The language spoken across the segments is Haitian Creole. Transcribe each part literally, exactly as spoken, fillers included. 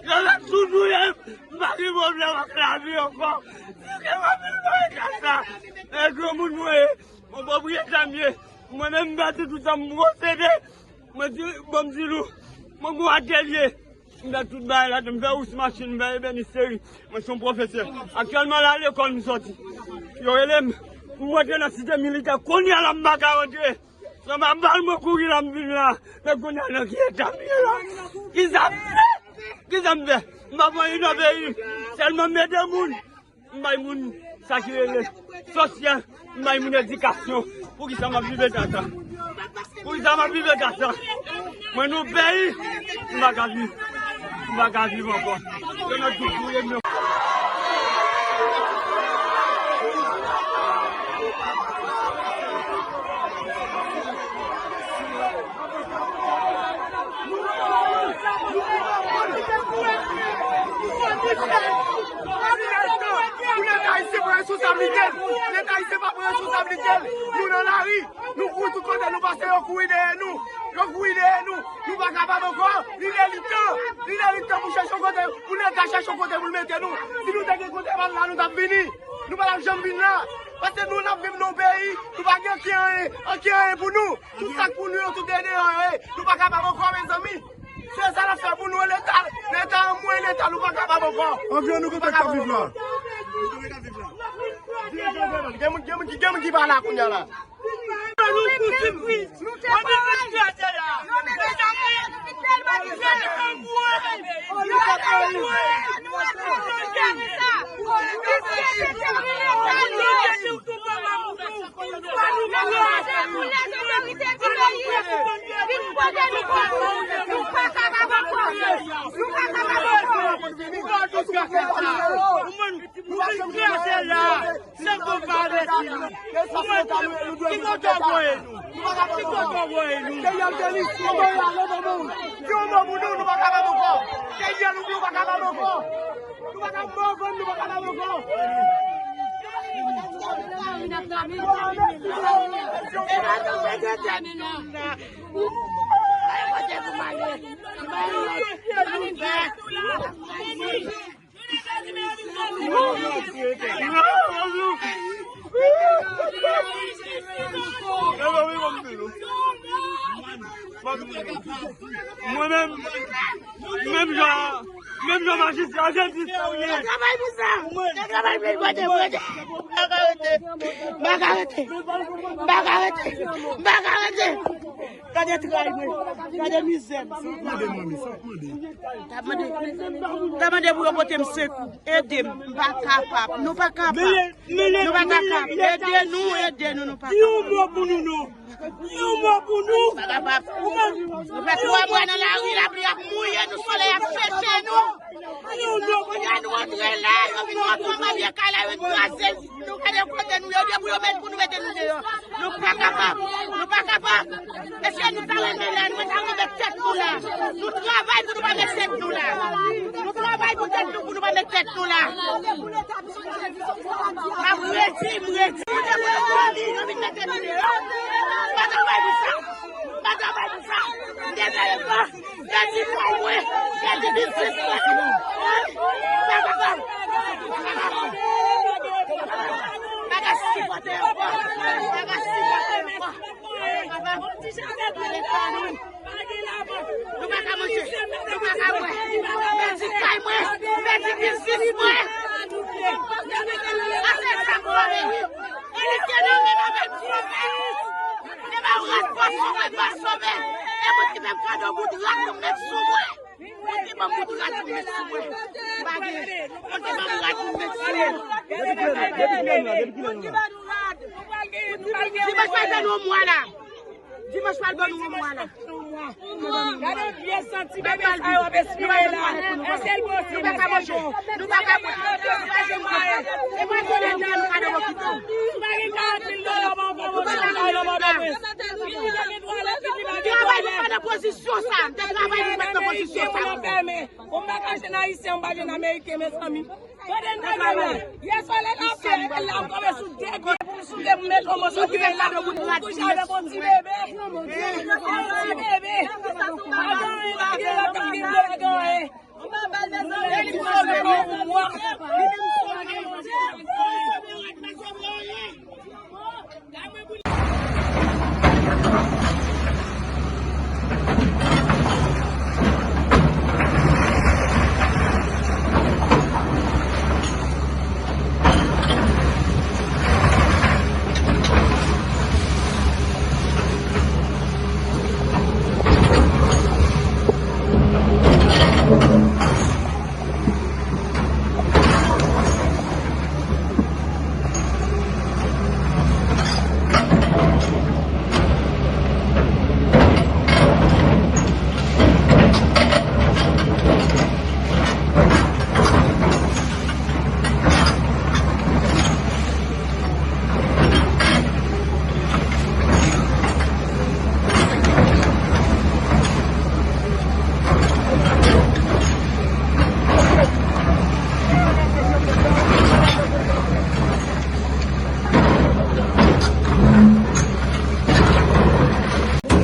Yo la touye m! M pa gen pwoblèm ak lavi ankò. Yo gen anpil bagay konsa. E granmoun mwen ye, yon pwopriyetè m ye. Mwen menm m bati tout sa m posede. Mwen di, bon, m di nou, mwen gen yon atelye. M fè tout bagay ladan, m fè wous machin, m fè ebèniseri. Mwen se yon pwofesè. Aktyèlman la lekòl m sòti. Yo rele m, m rantre nan site militè. Kounye a la m pa ka rantre. Sa m ap bal mwen kouri la m vin la. Men kounye a nan ki eta m ye la? Kisa m fè? Kisa m fè? M pa pran anyen nan peyi m. Sèlman m ede moun. M bay moun sa ki rele sosyal, m bay moun edikasyon. Poukisa m ap viv eta sa? Poukisa m ap viv eta sa? Mwen nou peyi, m pa ka viv. M pa ka viv ankò. Yo nan tout touye m yo. Pou Leta ayisyen pran responsablite l. Leta ayisyen pa pran responsablite l. Nou nan lari. Nou kouri tout kote, nou pase, yo kouri dèyè nou. Yo kouri dèyè nou. Nou pa kapab ankò. Li lè li tan. Li lè li tan pou chèche yon kote, pou Leta chèche yon kote pou l mete nou. Si nou te gen kote pa nou la, nou t ap vini. Nou pa t ap janm vin la. Paske nou, n ap viv nan yon peyi, nou pa gen ankenn anyen, ankenn anyen pou nou. Tout sa k pou nou yo, tout dèyè deyò yo ye. Nou pa kapab ankò, mezanmi. Se sa n ap fè pou nou, Leta, Leta an mwen, Leta, nou pa kapab ankò. Anviwon nou kontan k ap viv la. Gen moun, gen moun ki, gen moun ki pa la kounye a la. Nou fouti fri. Nou te pare. Nou te pare. Nou te pare. Se konpa avèti nou. Ou konprann? Ki kote w voye nou? Ki kote w voye nou? Di yon mo pou nou, nou pa kapab ankò. Peyi a nou, nou pa kapab ankò. Nou pa kapab ankò, nou pa kapab ankò. Mwen menm, menm jan, menm jan majistra, jistis la ou ye. Travay pou sa. Travay pou pote, pote. M pa ka rete. M pa ka rete. M pa ka rete. M pa ka rete. Gade tray mwen. Gade mizè m. Sa w ap mande, manmi? Sa w ap mande? T ap mande, t ap mande pou yo pote m sekou. Ede m. M pa kapab. Nou pa kapab. Nou pa kapab. Ede nou, ede nou, nou pa kapab. Di yon mo pou nou, non. Di yon mo pou nou. Nou pa kapab. Nou fè twa mwa nan lari, lapli ap mouye nou, solèy ap seche nou. Kounye a nou antre la, yo vin kontre malye kay la, yo vin kraze l. Nou gade kote nou ye, depi yo met pou nou mete nou deyò. Nou pa kapab, nou pa kapab. Èske nou ta renmen la, nou ta renmen tèt nou la. Nou travay pou nou pa met tèt nou la. Nou travay pou tèt nou, pou nou pa met tèt nou la. M ap redi, m redi. Kote pou nou vini, yo vin mete nou deyò. M pa travay pou sa. M pa travay pou sa. M te fè efò. Pèdi kay mwen, pèdi biznis mwen. Pa kapab. Pa ka sipòte ankò. Pa ka sipòte ankò. Nou pa ka manje, nou pa ka bwè. Pèdi kay mwen, pèdi biznis mwen. Ase sa m sove wi. Elisye nan men m avèk sove. Se pa yon rat pa sove, pa sove. E moun ki fè m kado bout rat pou m met sou mwen. Moun ki ban m bout rad pou m met sou mwen. M pa gen. Moun ki ban m rad pou m met sou mwen. Depi kilè nou la? Depi kilè nou la? Dimanch pral ban nou yon mwa la. Dimanch pral ban nou yon mwa la. Gade vye santi bebe sa yo ap espire la. Èske l posib? Nou pa ka manje. Nou pa ka bwè. Nou pa gen mwayen. E mwen konnen nou ka nan okipe. Nou pa gen karant mil dola ban yon gwo moun nan yon mòdo prens. Nou travay pou pa nan pozisyon sa. M te travay pou m pa nan pozisyon sa. Ou m pa ka jèn ayisyen, ou m pa jèn ameriken, mezanmi. Tande n nan la. Yè swa lè n ap fè, la m tonbe sou de pye. Ou te met yon moso diri ladan pou nou kouche avèk yon ti bebe. Yon ti bebe. Pa gen anyen, pa gen lòt, pa gen lòt, pa gen anyen.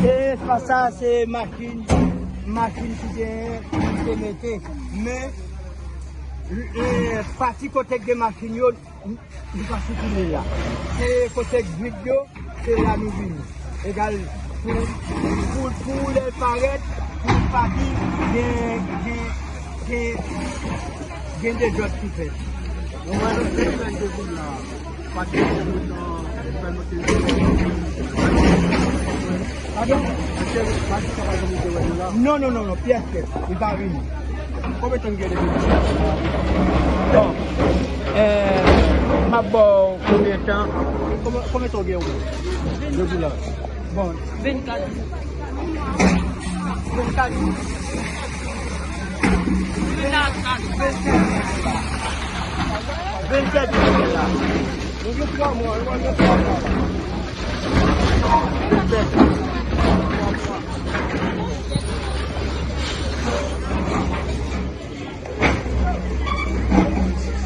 E espas sa se machin, machin ki genyen, ki te mete. Men, e, pati kote k gen machin yo, nou pa sikile la. Se kote k vid yo, se la nou vini. Egal pou, pou, pou lè l parèt, pou l pa di gen, gen, gen, gen dezòd ki fèt. Mwen, mwen, mwen, mwen, mwen, mwen, mwen, mwen, Padon? Non, non, non, non, pyès, pyès. Li pa vini. Konbyen tan gen depi? Bon, eh, m ap ba w konbyen tan? Konbyen, konbyen tan w gen ou menm? Depi la. Bon. Vennkat jou. Vennkat jou. Vennkat jou. Vennkat jou. Vennkat jou.